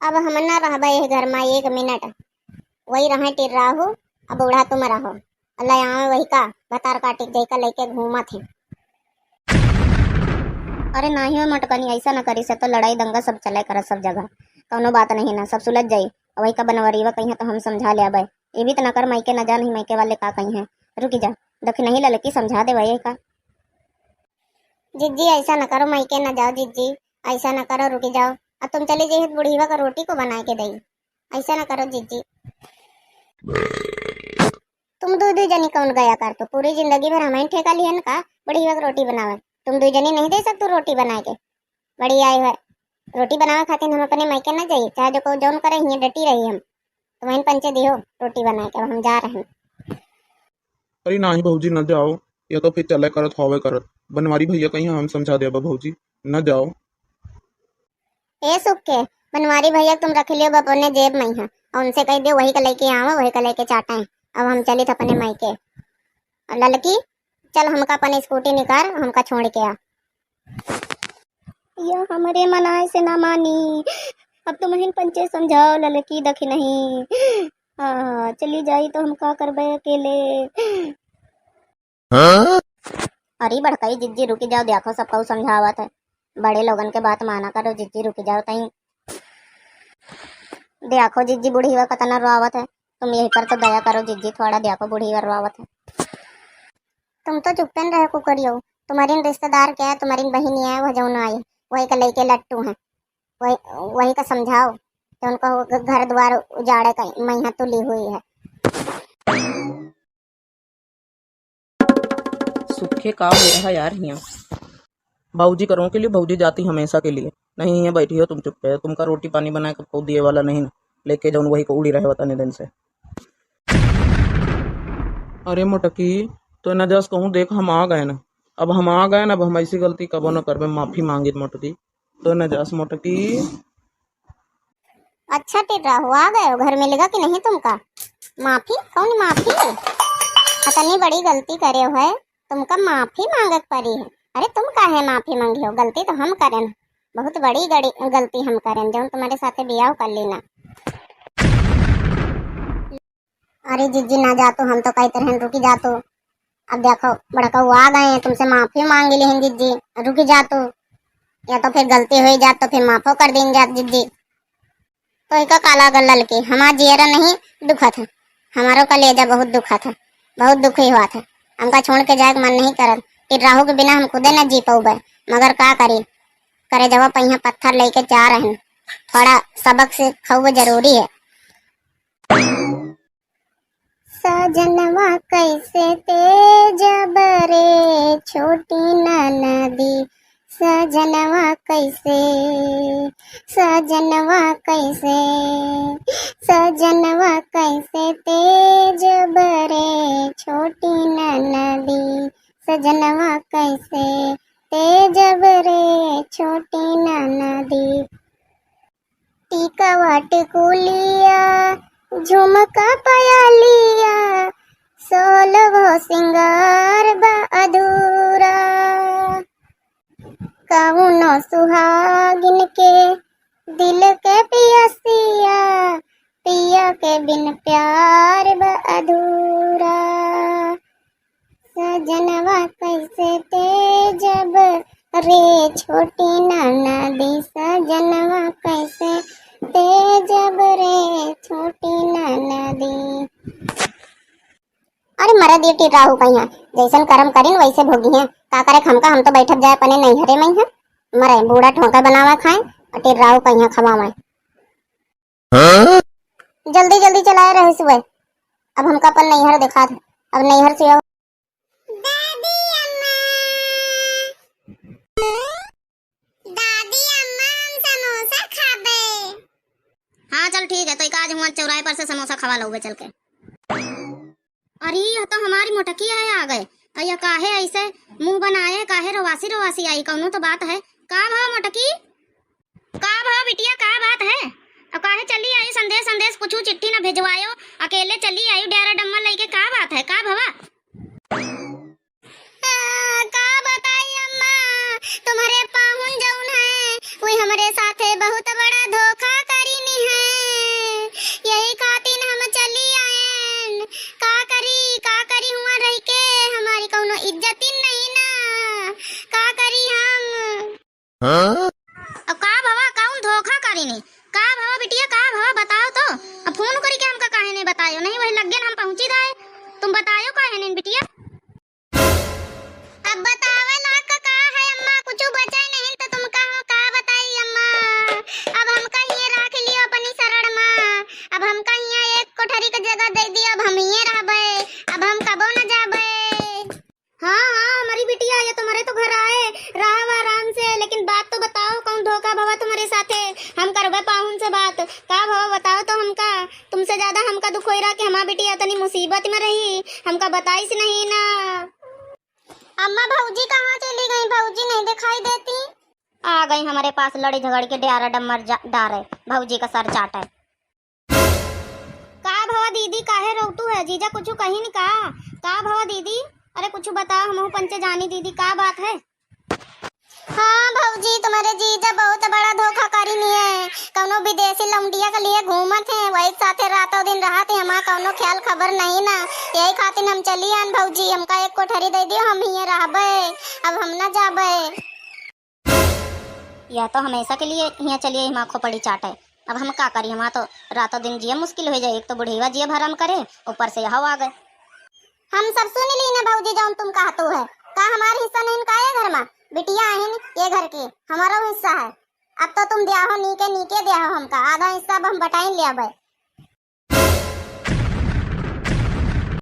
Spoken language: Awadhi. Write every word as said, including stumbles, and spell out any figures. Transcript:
अब हम ना रहबे एह घर मा एक मिनट। वही रहे टिर्राहू, अब बूढ़ा तुम रहो। अल्लाह यहाँ वही का भतार काटी जैका लेके घूमत है। अरे नाही हो मोटकनी, ऐसा न करी से तो लड़ाई दंगा सब चले करत सब जगह। कौनो बात नहीं ना, सब सुलझ जाई। वही का बनवरीवा कहिया तो हम समझा ले आबे। ये भी तो न कर, मायके न जा, नहीं मायके वाले का कही है। रुकी जा, दखिनही ललकी समझा दे वही का। जिज्जी ऐसा न करो, मायके न जाओ जिज्जी, ऐसा न करो, रुकी जाओ। अब तुम चली जाइए तो बुढ़ीवा का रोटी को बनाए के दई। ऐसा न करो जिज्जी। तुम दू दू जनी कौन गया कर तो? पूरी जिंदगी भर हमें ठेका लिहन का बुढ़ीवा के रोटी बनावे? तुम दू जनी नहीं दे सकतू रोटी बनाए के? बड़ी आई है, रोटी बनावे खातिर हम अपने मायके न जाई, चाहे जो को जौन करे, हियाँ डटी रही हम। तो वहीं पंचे दियो रोटी बनाए के, अब हम जा रहे हैं। अरे नाही भौजी, न जाओ, या तो फिर चले करत होवे करत। बनवारी भैया कहीं हम समझा देबा भौजी, न जाओ। ए सुख के, बनवारी भैया तुम रख लियो अपने जेब में ही, और उनसे कह दियो वही का लेके आवे, वही का लेके चाटे। अब हम चलित अपने मायके। और ललकी, चल हमका अपन स्कूटी निकाल, हमका छोड़ के आ। या हमरे मनाए से ना मानी, अब तुम हिन पंचे समझाओ ललकी दखिनही। हाँ, चली जाई तो हम का करबे अकेले। हाँ? अरे बड़कई जिज्जी रुकी जाओ, देखो सब कहू समझावत है। बड़े लोगन के बात माना करो जिज्जी, रुकी जाओ तई। देखो जिज्जी बुढ़ीवा कतना रोआवत है, तुम यही पर तो दया करो जिज्जी, थोड़ा देखो बुढ़ीवा रोआवत है। तुम तो चुप्पे न रहे कुकरियो, तुम्हारी रिश्तेदार क्या है, तुम्हारी बहिनी है, वह जौन आई, वही का लेके लट्टू हैं, वही, वही का समझाओ कि उनको घर द्वार उजाड़े का मैया तुली हुई है। सुखे का हो रहा यार हियाँ? भौजी करो के लिए, भौजी जाती हमेशा के लिए। नहीं, हियाँ बैठी हो तुम चुप्पे, तुमका रोटी पानी बनाए के कोई दिए वाला नहीं, लेके जौन वही को उड़ी रहे वतने दिन से। अरे मोटकी, तो न जस कहूँ देख हम आ गए न, अब हम आ गए न, अब हम ऐसी गलती कबो न करबे, माफी मांगित मोटकी। तो न जास मोटकी। अच्छा टिर्राहू, आ गए हो, घर मिलेगा कि नहीं तुमका? माफी? कौन माफी? इतनी बड़ी गलती करे हो है, तुमका माफी मांगे के पड़ी है। अरे तुम काहे माफी मांगी हो? गलती तो हम करेन, बहुत बड़ी गड़ी गलती हम करेन, जौन तुम्हारे साथे बियाह कर लेना। अरे जिज्जी ना जा तू, हम तो कहते रहन रुकी जा तू। अब देखो बड़कऊ आ गए हैं, तुमसे माफी मांगी लिहन जिज्जी, रुकी जा तू। या तो फिर गलती हुई जात तो फिर माफो कर दीन जात जिज्जी। तो इका काला गल्ला ललकी हमार जियरा नहीं दुखत है, हमारो कलेजा बहुत दुखत है, बहुत दुखी हुआ था। हमका छोड़ के जाए के मन नहीं करत, टिर्राहू के बिना हम खुदे न जी पउबे, मगर का करी, करेजवा पहिया पत्थर लेके जा रहन। थोड़ा सबक सीखउबे जरूरी है। सजनवा कैसे तेज बरे छोटी ननदी, सजनवा कैसे, सजनवा कैसे, सजनवा कैसे तेज बरे छोटी ननदी, सजनवा कैसे तेज बरे छोटी ननदी। टीकवा टिकुलिया, झुमका पयलिया, सोलहो सिंगार बा अधूरा। कउनो सुहागिन के दिल के पियसिया, पिया के बिन प्यार बा अधूरा। सजनवा कैसे तेज बरे छोटी ननदी, सजनवा कैसे तेज बरे छोटी ननदी। अरे मरे दिए टिर्राहू कहिया, जैसन करम करिन वैसे भोगी हैं। का करे हमका, हम तो बैठब जाए अपने नैहरे में हैं। मरे बूढ़ा ठोंका बनावा खाए और टिर्राहू कहिया खवावे। हाँ? जल्दी जल्दी चलाए रहे सुबह, अब हमका अपन नैहर दिखात है, अब नैहर से आओ। दादी अम्मा, दादी अम्मा, हम समोसा खाबे। हाँ चल ठीक है, तो एक आज हुआ चौराहे पर से समोसा खवा लउबे चल के। अरे यह तो हमारी मोटकी है आ गए। अ यह काहे ऐसे मुंह बनाए, काहे रोवासी रोवासी आई, कउनो तो बात है। का भा मोटकी? का भा बिटिया, का बात है? अब काहे चली आई, संदेश संदेश कुछ चिट्ठी न भेजवायो, अकेले चली आई डेरा डम्मा लेके, का बात है, का भवा? आ, का बताई अम्मा, तुम्हरे पाहुन जउन है, वे हमरे साथे बहुत बड़ा धोखा करिन। नहीं। का भवा बिटिया, का भवा, बताओ तो। अब फोन करी के हमका काहे नहीं बतायो? नहीं, वही लग्गे न हम पहुँची जाए। तुम बतायो काहे नहीं बिटिया? अब बतावे लाग का है अम्मा, कुछ बचे नहीं तो तुमका हम का बताई अम्मा। अब हमका हिये राख लियो अपनी शरण मा। अब हमका हिये एक कोठरी के जगह दे दियो, अब हम हिये रहबे, अब हम कबो न जाबे। हाँ, हाँ, हमारी बिटिया, ये तुम्हारे तो घर आए, रहा आराम से, लेकिन बात तो बताओ, कौन धोखा भवा तुम्हारे साथे? हम करबे पाहुन से बात। का भवा बताओ तो हमका, तुमसे ज्यादा हमका दुख होई रहा कि हमार बिटिया इतनी मुसीबत में रही, हमका बताइस नहीं ना। अम्मा, भौजी कहाँ चली गई? भौजी नहीं दिखाई देती। आ गई हमारे पास लड़ी झगड़ के डारे डम्मर जा-, डारे, भौजी का सर चाटे। का भवा दीदी, काहे रोतू है? जीजा कुछ कही नहीं का? का भवा दीदी, अरे कुछ बताओ, हमहू पंचे जानी दीदी, का बात है? हाँ भौजी, तुम्हारे जीजा बहुत बड़ा धोखा करी नहीं है, कौनो विदेशी लौंडिया के लिए घूमत है, वही साथे रातों दिन रहत है, हमार कौनो ख्याल खबर नहीं ना, यही खातिर हम चली आन भौजी, हमका एक कोठरी दे दियो, हम हिये रहबे, अब हम ना जाबे। यह तो हमेशा के लिए हियाँ चलिए, हिमा खोपड़ी चाटे। अब हम का करी, हमार तो रातों दिन जिया मुश्किल हो जाए। एक तो बुढ़ीवा जिया भरम करे, ऊपर से यह आ गए। हम सब सुन ली ना भौजी, जौन तुम कहतू है। का हमार हिस्सा नहीं का ये घर मा? बिटिया आहिन ये घर के, हमारो हिस्सा है। अब तो तुम द्याहो नीके नीके द्याहो हमका, आधा हिस्सा अब हम बटाइन ले आबे।